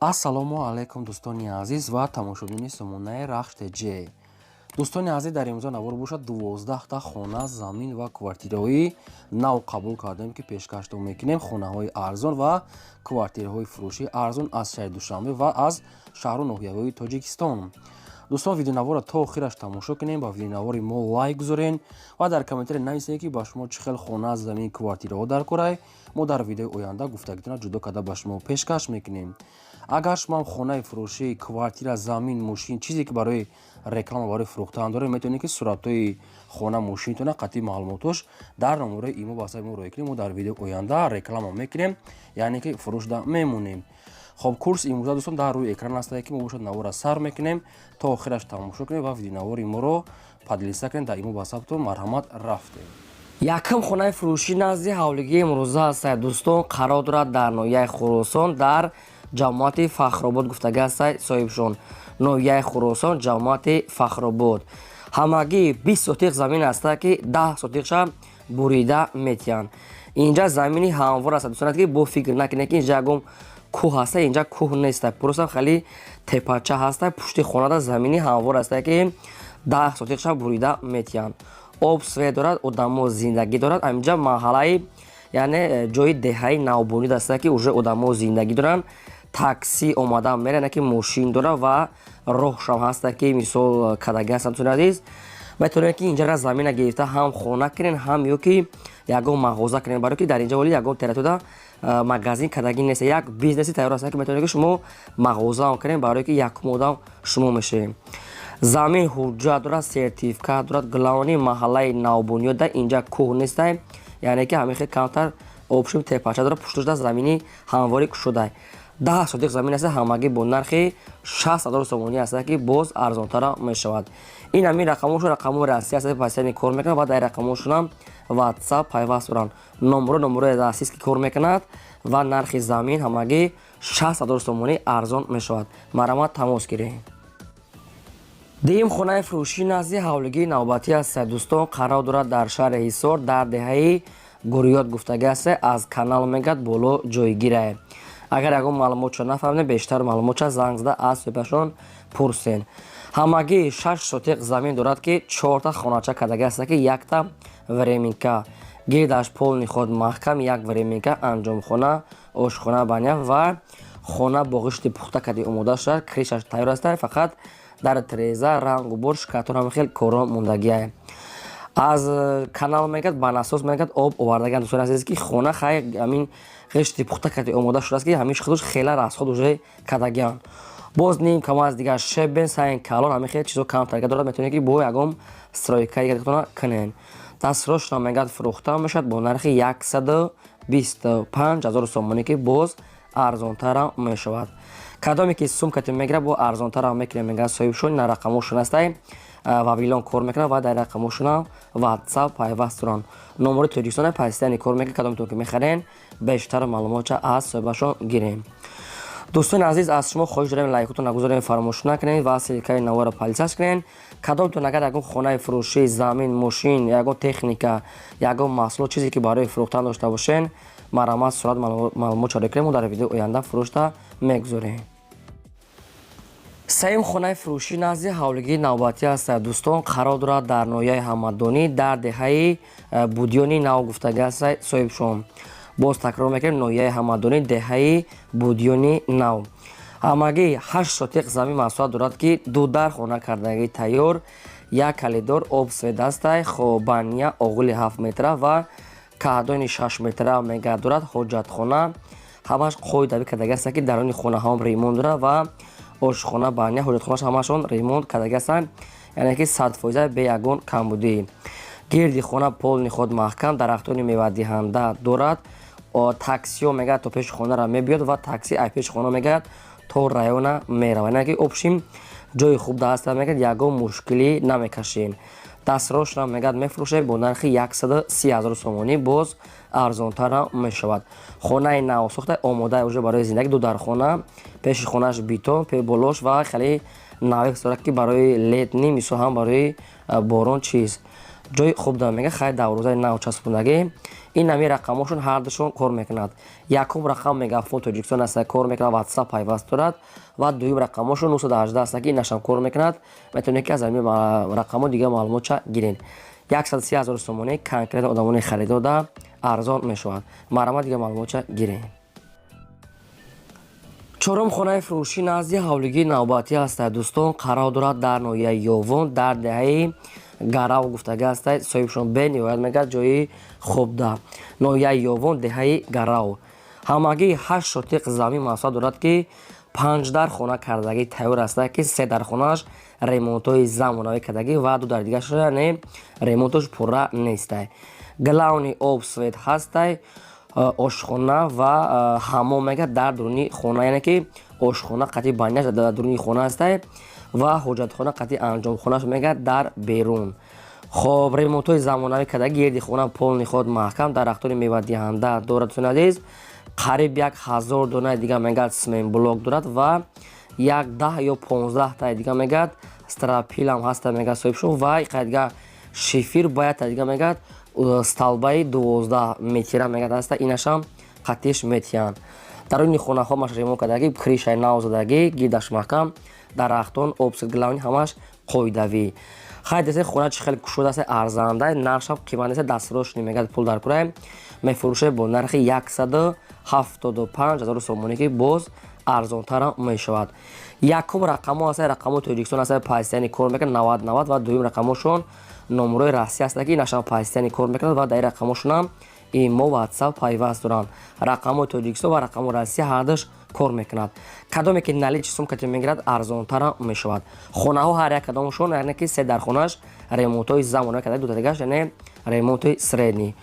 Ассалому алайкум, дӯстони азиз ва тамошобини сомонаи Рахш ТЖ. Дӯстони азиз, дар имрӯза навор бошад, 12та хона, замин ва квартираҳои нав қабул кардем, ки пешкаштон мекунем. Хонаҳои арзон ва квартираҳои фурӯшии арзон аз шаҳри Душанбе ва аз шаҳру ноҳияҳои Тоҷикистон. Дӯстон, видеонаворро то охираш тамошо кунем, ба видеонавори мо лайк гузорен ва дар комментария нависед, ки ба шумо чӣ хел хона, замин, квартираҳо дар корай. Мо дар видеои оянда гуфтагитона ҷудо карда ба шумо пешкаш мекунем. Агар шумоам хонаи фурӯшӣ, квартира, замин, мошин, чизе ки барои реклама, барои фурӯхтан доред, метавонед, ки суратҳои хона, мошинтона қатъи маълумотош дар номерои имо ба сари мо роҳӣ кунед. Мо дар видеои оянда реклама мекунем, яъне ки фурӯшда мемонем. Хоб, курс имрӯза, дӯстон, дар рӯи экран ҳастае, ки мо бошад навора сар мекунем, то охираш тамошо кунем ва видеонавори моро поделиться кунем дар имо, ватсаптон. Марҳамат, рафтем. Якум хонаи фурӯшӣ назди ҳавлигии имрӯза ҳастад, дӯстон, қарор дорад дар ноҳияи Хуросон, дар ҷамоати Фахробод гуфтага ҳастад соҳибшон. Ноҳияи Хуросон, ҷамоати Фахробод. Ҳамагӣ 20 сотиқ замин ҳастад, ки 10 сотиқша бурида метиҳанд. Инҷа замини ҳамвор аст, дӯстон, ки бо фикр накунед, ки инҷа ягон кӯҳ ҳаста. Инҷа кӯҳ неста, просто хеле тепача ҳаста. Пушти хонада замини ҳамвор аста, ки 10 сотиқша бурида метиҳанд. Об, свет дорад, одамо зиндагӣ дорад. Аминҷа маҳаллаи, яъне ҷои деҳаи навбунид аста, ки уже одамо зиндагӣ доранд, такси омада мерана, ки мошин дорад ва роҳшам ҳаста, ки мисол кадаги ҳастанд. Дӯстони азиз, метавонед, ки инҷара замина гирифта ҳам хона кунен, ҳам ё ки ягон мағоза кунен, барое ки дар инҷа вале ягон территория магазин кадагӣ нест. Як бизнеси тайёр аст, ки метавонед, ки шумо мағозаам кунен, барое ки якум одам шумо мешавед. Замин ҳуҷҷат дорад, сертификат дорад. Главный, маҳаллаи навбунёда, инҷа кӯҳ нестай, яъне ки ҳамин хел камтар общем тепача дорад, пуштошда замини ҳамворӣ кушодай. 10 сотиқ замин аст, ҳамагӣ бо нархи 60 000 сомонӣ аст, ки боз арзонтара мешавад. Ин ҳамин рақамошон рақамҳои Россия аст, постоянно кор мекунад ва дар рақамошонам Ватсап пайваст доранд. Номеро российский кор мекунад ва нархи замин ҳамагӣ 60 000 сомонӣ, арзон мешавад. Марҳамат, тамос гиред. Дуюм хонаи фурӯшӣ назди ҳавлигии навбатӣ аст, дӯстон, қарор дорад дар шаҳри Ҳисор, дар деҳаи Гурёт гуфтагӣ аст. Аз канал мегӯяд боло ҷойгирае. Агар ягон маълумотшо нафаҳмед, бештар маълумотша занг зада аз соҳибашон пурсен. Ҳамагӣ 6 сотиқ замин дорад, ки чорта хонача кардагӣ аст, ки якта временка, гирдаш полный худ маҳкам, як временка, анҷомхона, ошхона, баня ва хона бо ғишти пухта кади омода шуда, крышаш тайёр аст, фақат дар треза рангу бор, шкатур, ҳама хел коро мондагиае. Аз канал мегӯяд ба насос мегӯяд об овардагианд. Дӯстони азиз, ки хона хай ҳамин ғишти пухта кади омода шудааст, ки ҳамин худаш хела расход уже кардагианд. Боз ним кам аз дигар щебень, санг калон, ҳамин хел чизо камтарга дорад, метавонед, ки бо ягон стройка дигар кунед. Дастрошона мегӯяд фурӯхта мешавад бо нархи 125 000 сомонӣ, ки боз арзонтарам мешавад. Кадоме ки сумкати мегирад, бо арзонтарам мекунем, мегӯяд соҳибшон. На рақамошон ҳастай, Вавилон кор мекунад ва дар рақамошонам Ватсап пайваст доранд. Номери Тоҷикистон постоянно кор мекунад. Кадометон ки мехарен, бештар маълумотша аз соҳибашон гирем. Дӯстони азиз, аз шумо хоҳиш дорем, лайкотон нагузорем, фаромӯш накунед ва ссылкаи навора поделиться кунед. Кадомтон агар ягон хонаи фурӯшӣ, замин, мошин, ягон техника, ягон маҳсулот, чизе ки барои фурӯхтан дошта бошен, марҳамат, сурат, маълумот чора кунем, мо дар видеои оянда фурӯшта мегузорем. Сеюм хонаи фурӯшӣ назди ҳавлигии навбатӣ аст, дӯстон, қарор дорад дар ноҳияи Ҳамадонӣ, дар деҳаи Будёни Нав гуфтагӣ аст соҳибшон. Боз такрор мекунем: ноҳияи Ҳамадонӣ, деҳаи Будёни Нав. Ҳамагӣ 8 сотиқ замин масоҳат дорад, ки ду дар хона кардагӣ тайёр, як калидор, об, свет ҳастай, баня, оғили 7 метра ва каҳдони 6 метра мега дорад, ҳоҷатхона, ҳамаш қоидави кардагӣ аст, ки дарони хонаҳом ремонт дорад ва ошхона, баня, ҳоҷатхонааш ҳамашон ремонт кардагӣ ҳастанд, яъне ки 100% бе ягон камбудӣ. Гирди хона полный худ маҳкам, дарахтони мевадиҳанда дорад. Таксиҳо мегӯяд то пеши хонара мебиёд ва такси ай пеши хона мегӯяд то района меравад, яъне ки общем ҷои хуб да ҳаста, мегӯяд ягон мушкилӣ намекашем. Дастрошро мегӯяд мефурӯшем бо нархи 130 000 сомонӣ, боз арзонтарам мешавад. Хонаи навсохта, омода уже барои зиндагӣ, ду дар хона, пеши хонааш бетон, болош ва хеле навек дорад, ки барои летний, мисол, ҳам барои борон чиз. Ҷои хуб да мега, хай, даврозаи нав часпондагӣ. Ин ҳами рақамошон ҳардушон кор мекунад. Якум рақам Мегафон Тоҷикистон аста, кор мекунад, Ватсап пайваст дорад ва дуюм рақамошон 918 аста, ки инашам кор мекунад. Метавонед, ки аз ҳами рақамо дигар маълумотча гиред. 130 ҳазор сомонӣ конкретно одамони харидода арзон мешавад. Марҳамат, дигар маълумотча гиред. Чорум хонаи фурӯшӣ назди ҳавлигии навбатӣ ҳастад, дӯстон. Қарор дорад дар ноҳияи Ёвон, дар деҳаи Гарав гуфтага ҳастад соҳибшон. Бениҳоят мегӯяд, ҷои хубда, ноҳияи Ёвон, деҳаи Гарав. Ҳамагӣ 8 сотиқ замин масоҳат дорад, ки панҷ дар хона кардагӣ тайёр ҳастад, ки се дар хонааш ремонтҳои замонавӣ кардагӣ ва ду дар дигараш, яъне, ремонтош пурра нестай. Главный об, свет ҳастай. Ошхона ва ҳаммом мега дар дуруни хона, яъне ки ошхона қати баняш дар дуруни хона ҳастай ва ҳоҷатхона қати анҷомхонааш мега дар берун. Хоб, ремонтҳои замонавӣ кардагӣ, гирди хона полный ход маҳкам, дарахтони мевадиҳанда дорад. Дӯстони азиз, қариб 1000 донаи дига мегӯяд цементблок дорад ва як 10 ё 15 таи дига мегӯяд стропилам ҳаста, мегӯяд соҳибшон, ва иқа дига шифер бояд та дига мегӯяд столбаи 12 метра мегӯяд ҳаста, инашам қатиш метиҳанд. Даруни хонаҳо маш ремонт кардагӣ, крышаи нав задагӣ, гирдаш маҳкам, дарахтон, об, свет, главный ҳамаш қоидавӣ. Хай, десе хона чӣ хеле кушода аст, арзанда, нархшам қимат нест, дастрошни мегӯяд, пул дар курай. Мефурӯшад бо нархи 175 ҳазору сомонӣ, ки боз арзонтарам мешавад. Якум рақамҳо ҳаста, рақамҳои Тоҷикистон ҳаста, постоянно кор мекунад, 90 90, ва дуюм рақамҳошон номерои Россия ҳаста, ки инашам постоянно кор мекунад ва дар ин рақамҳошонам имо, Ватсап пайваст доранд. Рақамҳои Тоҷикистон ва рақамҳои Россия ҳардуш кор мекунад. Кадоме ки наличный сум кати мегирад, арзонтарам мешавад. Хонаҳо ҳар як кадомашон, яъне ки се дар хонааш ремонтҳои замонавӣ карда, дута дигаш, яъне, ремонтҳои средний.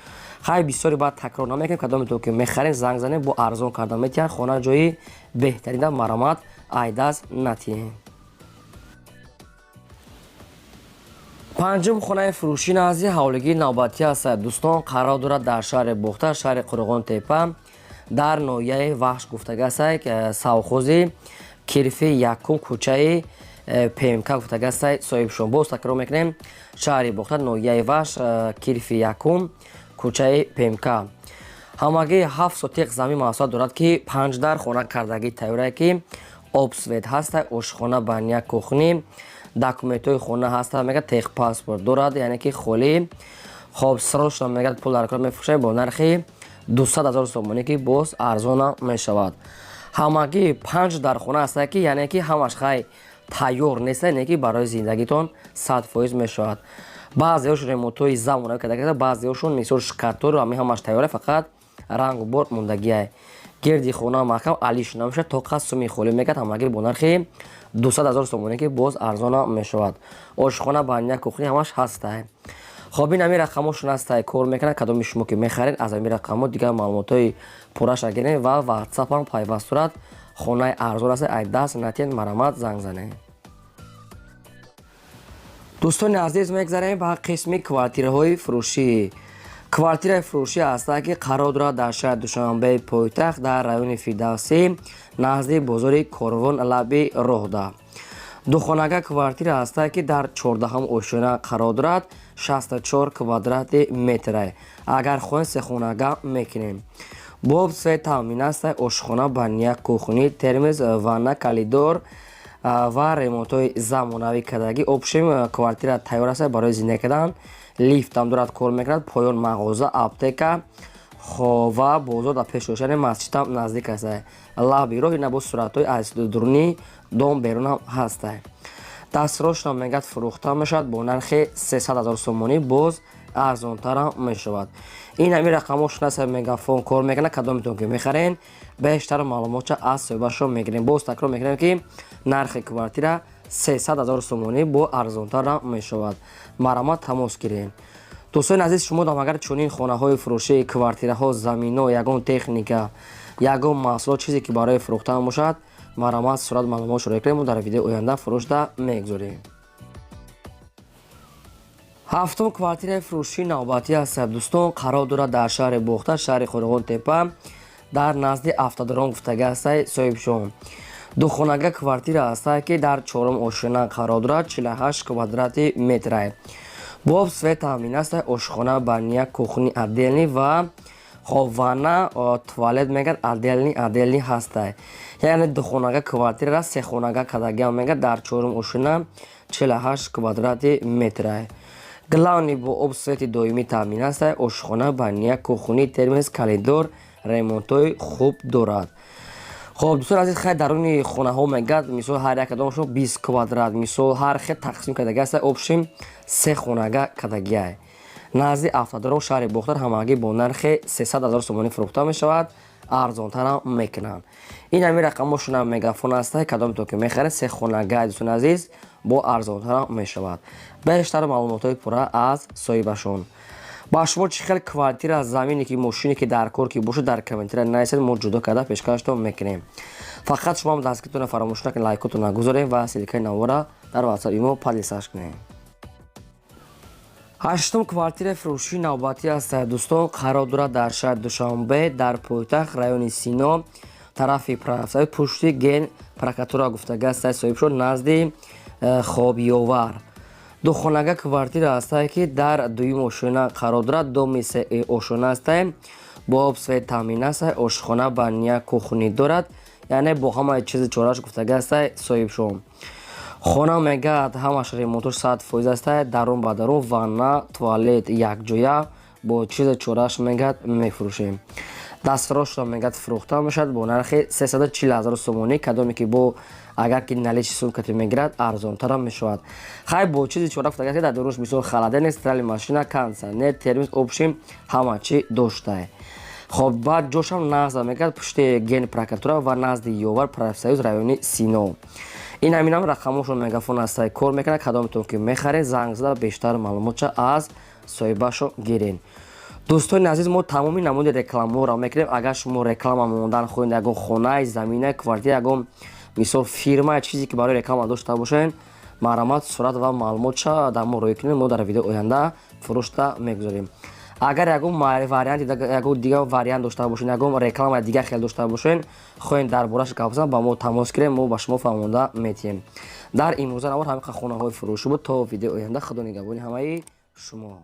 Хай, бисёре баъд такрор намекунем. Кадоме то ки мехарем, занг занем, бо арзон карда метиҳад. Хона ҷои беҳтарина, марамат, айдаст натиҳем. Панҷум хонаи фурӯшӣ назди ҳавлигии навбатӣ ҳастад, дӯстон. Қарор дорад дар шаҳри Бохтар, шаҳри Қурғон Тепа, дар ноҳияи Вахш гуфтага ҳастад, совхози Кирфи якум, кӯчаи ПМК гуфтага ҳастад соҳибшон. Боз такрор мекунем: шаҳри Бохтар, ноҳияи Вахш, Кирфи якум, кӯчаи ПМК. Ҳамагӣ 7 сотиқ замин масоҳат дорад, ки панҷ дар хона кардагӣ тайёрае, ки об, свет ҳаста, ошхона, баня, кухня, документҳои хона ҳаста, мегӯяд, техпаспорт дорад, яъне ки холӣ. Хоб, срочно мегӯяд, пул дар кор, мефурӯшад бо нархи 200 ҳазор сомонӣ, ки боз арзона мешавад. Ҳамагӣ панҷ дар хона ҳаста, ки яъне ки ҳамаш хай тайёр неста, яъне ки барои зиндагитон 100% мешавад. Баъзеҳошон ремонтҳои замонавӣ карда, баъзеҳошон мисол штукатуру ҳами ҳамаш тайёра, фақат рангу бор мондагиай. Гирди хона маҳкам, алиш намешавад, тоқа суми холӣ мегӯяд. Ҳамагӣ бо нархи 200 ҳазор сомонӣ, ки боз арзона мешавад. Ошхона, баня, кухня ҳамаш ҳастай. Хоб, ин ҳамин рақамҳошон ҳастай, кор мекунад. Кадоми шумо ки мехаред, аз ҳамин рақамҳо дигар маълумотҳои пурраша гиред ва Ватсапам пайваст дорад. Хонаи арзон аст, ай даст натиҳед, марамат, занг занед. Дӯстони азиз, мегзарем ба қисми квартираҳои фурӯшӣ. Квартираи фурӯшӣ ҳастад, ки қарор дорад дар шаҳри Душанбеи пойтахт, дар райони Фирдавсӣ, назди бозори Корвон, лаби роҳда. Духонага квартира ҳастад, ки дар 14-ҳам ошёна қарор дорад, 64 квадрати метра. Агар хоҳем, сехонага мекунем. Бо об, свет таъмин аст, ошхона, баня, кухня, термоз, ванна, коридор ва ремонтҳои замонавӣ кардагӣ. Общем, квартира тайёр аст барои зиндагӣ кардан. Лифтам дорад, кор мекунад. Поён мағоза, аптека ва бозор дар пеш, яъне масҷидам наздик аст. Лаби роҳ ина бо суратҳои аз дуруни дом берунам ҳаста. Дастрошно мегӯяд, фурӯхта мешавад бо нархи 300 ҳазор сомонӣ, боз арзонтарам мешавад. Ин ҳамин рақамҳо шунаса, Мегафон кор мекунад. Кадометон ки мехарен, бештар маълумотча аз соҳибашон мегирем. Боз такрор мекунем, ки нархи квартира 300 ҳазор сомонӣ, бо арзонтарам мешавад. Марҳамат, тамос гирем. Дӯстони азиз, шумо дам агар чунин хонаҳои фурӯшии, квартираҳо, замино, ягон техника, ягон маҳсулот, чизе ки барои фурӯхтан бошад, марҳамат, сурат, маълумот шуроя кунем, дар видеои оянда фурӯшда мегузорем. Ҳафтум квартираи фурӯшии навбатӣ аст, дӯстон. Қарор дорад дар шаҳри Бохтар, шаҳри Қурғон Тепа, дар назди автодром гуфтага ҳастай соҳибшон. Духонага квартира ҳастад, ки дар чорум ошёна қарор дорад, 48 квадрати метра. Бо об, свет таъмин аст. Ошхона, баня, кухни отдельный ва хоб, ванна, туалет мегӯяд, отдельный ҳастай. Яъне духонага квартира, сехонага кадагиам мегӯяд, дар чорум ошина 48 квадрати метрай. Главный, бо об, свети доимӣ таъмин аст. Ошхона, баня, кухни, термос, коридор ремонтҳои хуб дорад. Хоб, дӯстони азиз, хай, даруни хонаҳо мегӯяд, мисол, ҳар як кадомашон 20 квадрат, мисол, ҳар хел тақсим кардагӣ аст. Общем, се хонага кардагиай. Назди Автодром, шаҳри Бохтар, ҳамагӣ бо нархи 300 ҳазор сомонӣ фурӯхта мешавад, арзонтарам мекунанд. Ин ҳамин рақамошона Мегафон аста. Кадомето ки мехаред, се хонага, дӯстони азиз, бо арзонтарам мешавад. Бештар маълумотҳои пурра аз соҳибашон. Ба шумо чӣ хел квартира, замине ки, мошине ки дар кор ки бошад, дар комментария нависед, мо ҷудо карда пешкаштон мекунем. Фақат шумоам дастгиритонро фаромӯш накунед, лайкотон нагузорем ва ссылкаи навора дар ватсапи мо поделиться кунем. Ҳаштум квартираи фурӯшии навбатӣ аст, дӯстон. Қарор дорад дар шаҳри Душанбе, дар пойтахт, райони Сино, тарафи профсоюз, пушти Генпрокуратура гуфтага аст соҳибшуд, назди Хобёвар. Духонага квартира ҳастае, ки дар дуюм ошёна қарор дорад, доми се ошёна ҳастае. Бо об, свет таъмин аст. Ошхона, баня, кухни дорад, яъне бо ҳамаи чизи чораш гуфтага ҳастае соҳибшон. Хона мегӯяд, ҳамаш ремонтош 100% ҳастае, дарун ба дарун, ванна, туалет якҷоя бо чизи чораш мегӯяд, мефурӯшем. Дастфарошро мегӯяд, фурӯхта мешавад бо нархи 340 ҳазор сомонӣ. Кадоме ки бо агар ки наличный сумкати мегирад, арзонтарам мешавад. Хай, бо чизи чора гуфтага, дар дарунаш, мисол, холодильник, стиральный машина, кондиционер, термос, общем, ҳама чӣ доштае. Хоб, баъд ҷошам нағза мегӯяд, пушти Генпрокуратура ва назди Ёвар, профсоюз, райони Сино. Ин ҳаминам рақамошон Мегафон ҳастай, кор мекунад. Кадометон ки мехаред, занг зада бештар маълумотша аз соҳибашо гирен. Дӯстони азиз, мо тамоми намуди рекламаҳоро мекунем. Агар шумо реклама мондан хоҳед, ягон хонаи, замина, квартира, ягон, мисол, фирма, чизе ки барои реклама дошта бошед, марҳамат, сурат ва маълумотша дар мо рӯй кунед, мо дар видео оянда фурӯшта мегузорем. Агар ягон варианти, ягон дигар вариант дошта бошед, ягон реклама дигар хел дошта бошед, хоҳем дар бораш гап зан, ба мо тамос гирем, мо ба шумо фаҳмонда метиҳем. Дар имрӯза навор ҳамин хонаҳои фурӯшӣ буд. То видеои оянда, худо нигаҳбони ҳамаи шумо.